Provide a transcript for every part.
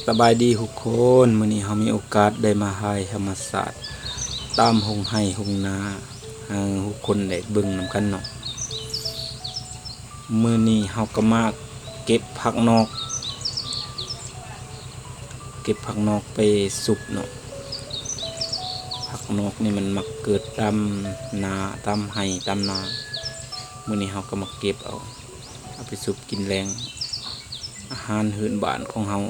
ສະບາຍດີທຸກຄົນ, ມື້ນີ້ເຮົາມີໂອກາດໄດ້ມາຖ່າຍທຳມະຊາດຕາມໂຮງໄຮ່ໂຮງນາ ໃຫ້ທຸກຄົນໄດ້ເບິ່ງນຳກັນເນາະ. ມື້ນີ້ເຮົາກໍມາເກັບຜັກນອກ, ເກັບຜັກນອກໄປຊຸບເນາະ. ຜັກນອກນີ້ມັນມັກເກີດຕາມນາ, ຕາມໄຮ່, ຕາມນາ. ມື້ນີ້ເຮົາກໍມາເກັບເອົາ, ເອົາໄປຊຸບກິນແລງ, ອາຫານພື້ນບ້ານຂອງເຮົາ.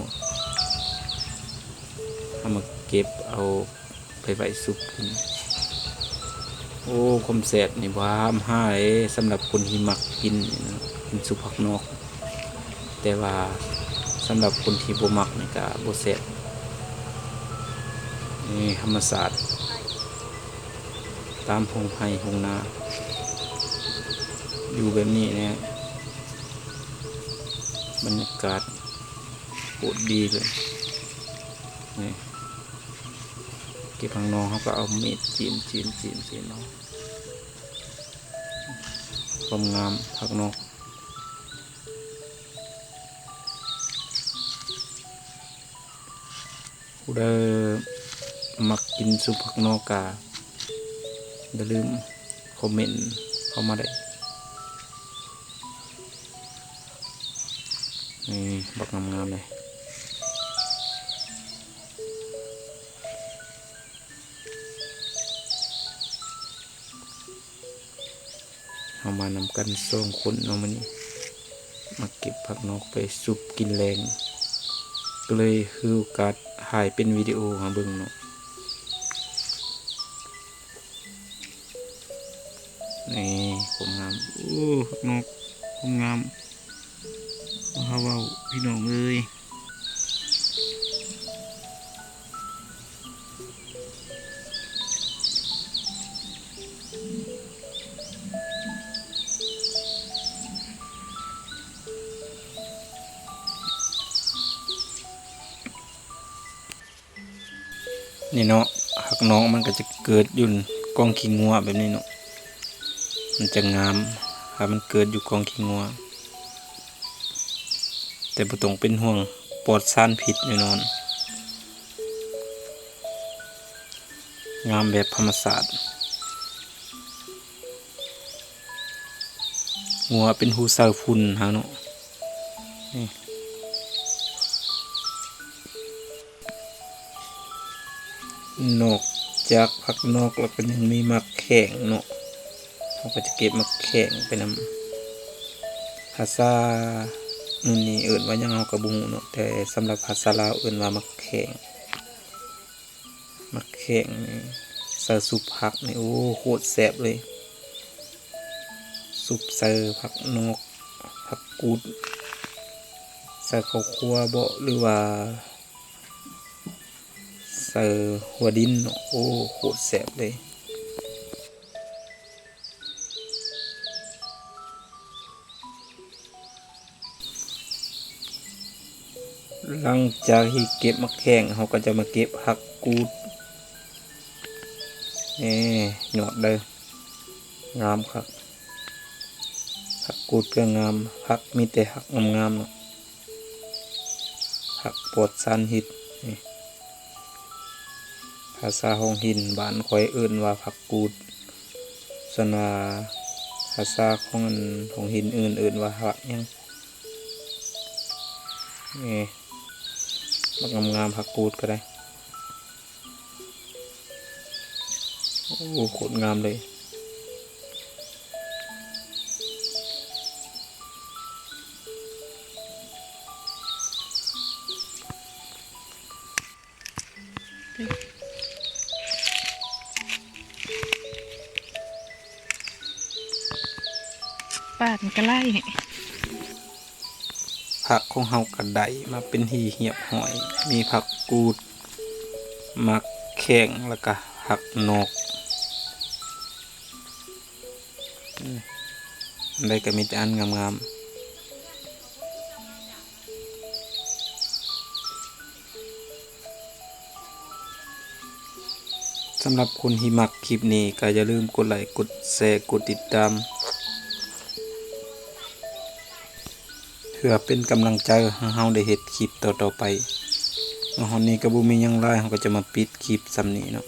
ເຮົາມາເກັບເອົາໄປໄວ້ຊຸບກິນ. ໂອ້ ຄວາມແຊບນີ້ບໍ່ຫ້າມຫາເດ້ ສຳລັບຄົນທີ່ມັກກິນ ກິນຊຸບຜັກນອກ, ແຕ່ວ່າສຳລັບຄົນທີ່ບໍ່ມັກນີ້ກະບໍ່ແຊບ. ນີ້ທຳມະຊາດຕາມໂຮງໄຮ່ໂຮງນາ ຢູ່ແບບນີ້ແຫຼະ, ບັນຍາກາດໂຄດດີເລີຍ. ນີ້ ເກັບຜັກນອກ ເຮົາກໍເອົາມີດຈີ້ມໆໆໆເນາະ. ຄວາມງາມຜັກນອກ, ຜູ້ໃດມັກກິນຊຸບຜັກນອກກະຢ່າລືມຄອມເມັນເຂົ້າມາໄດ້. ນີ້ ບັກງາມໆເລີຍ. ເຮົາມານຳກັນສອງຄົນເນາະມື້ນີ້, ມາເກັບຜັກນອກໄປຊຸບກິນແລງ, ກໍເລີຍຖືໂອກາດຖ່າຍເປັນວິດີໂອໃຫ້ເບິ່ງເນາະ. ນີ້ ຄວາມງາມ, ໂອ້ ຜັກນອກ ຄວາມງາມ. ມາຫາເວົ້າພີ່ນ້ອງເອີຍ. ນີ້ເນາະ, ຜັກນອກມັນກໍຈະເກີດຢູ່ກ້ອງຂີ້ງົວແບບນີ້ເນາະ, ມັນຈະງາມຖ້າມັນເກີດຢູ່ກ້ອງຂີ້ງົວ. ແຕ່ບໍ່ຕ້ອງເປັນຫ່ວງ, ປອດສານພິດແນ່ນອນ, ງາມແບບທຳມະຊາດ. ງົວເປັນຫູໃສ່ຝຸ່ນຫາເນາະ. ນີ້ ນອກຈາກຜັກນອກແລ້ວກໍຍັງມີໝາກແຂ້ງເນາະ, ເຮົາກໍຈະເກັບໝາກແຂ້ງໄປນຳ. ພາສາອື່ນນີ້ເອີ້ນວ່າຫຍັງເຮົາກໍບໍ່ຮູ້ເນາະ, ແຕ່ສຳລັບພາສາລາວເອີ້ນວ່າໝາກແຂ້ງ. ໝາກແຂ້ງນີ້ໃສ່ຊຸບຜັກນີ້ ໂອ້ ໂຄດແຊບເລີຍ. ຊຸບໃສ່ຜັກນອກ, ຜັກກູດ, ໃສ່ເຂົ້າຂົ້ວເບາະ ຫຼືວ່າໃສ່ຫົວດິນເນາະ, ໂອ້ ໂຄດແຊບເລີຍ. ຫຼັງຈາກທີ່ເກັບໝາກແຂ້ງ ເຮົາກໍຈະມາເກັບຜັກກູດ. ເອີ ຍອດເດີ້ ງາມຄັກ. ຜັກກູດກໍງາມ, ຜັກມີແຕ່ຜັກງາມໆເນາະ, ຜັກປອດສານພິດ. ນີ້ ພາສາທ້ອງຖິ່ນບ້ານຂ້ອຍເອີ້ນວ່າຜັກກູດ, ສ່ວນວ່າພາສາຂອງອັນທ້ອງຖິ່ນອື່ນເອີ້ນວ່າຜັກຫຍັງ. ນີ້ ບັກງາມໆ ຜັກກູດກໍໄດ້. ໂອ້ ໂຄດງາມເລີຍ. ປາດມັນກະໄລ່. ຜັກຂອງເຮົາກໍໄດ້ມາເປັນທີ່ຮຽບຮ້ອຍ, ມີຜັກກູດ, ໝາກແຂ້ງ ແລ້ວກະຜັກນອກ. ອືມ ອັນໃດກໍມີແຕ່ອັນງາມໆ. ສຳລັບຄົນທີ່ມັກຄລິບນີ້ກໍຢ່າລືມກົດໄລ, ກົດແຊ, ກົດຕິດຕາມ ເພື່ອເປັນກຳລັງໃຈໃຫ້ເຮົາໄດ້ເຮັດຄລິບຕໍ່ໆໄປ. ມາຮອດນີ້ກໍບໍ່ມີຫຍັງຫຼາຍ ເຮົາກໍຈະມາປິດຄລິບສ່ຳນີ້ເນາະ.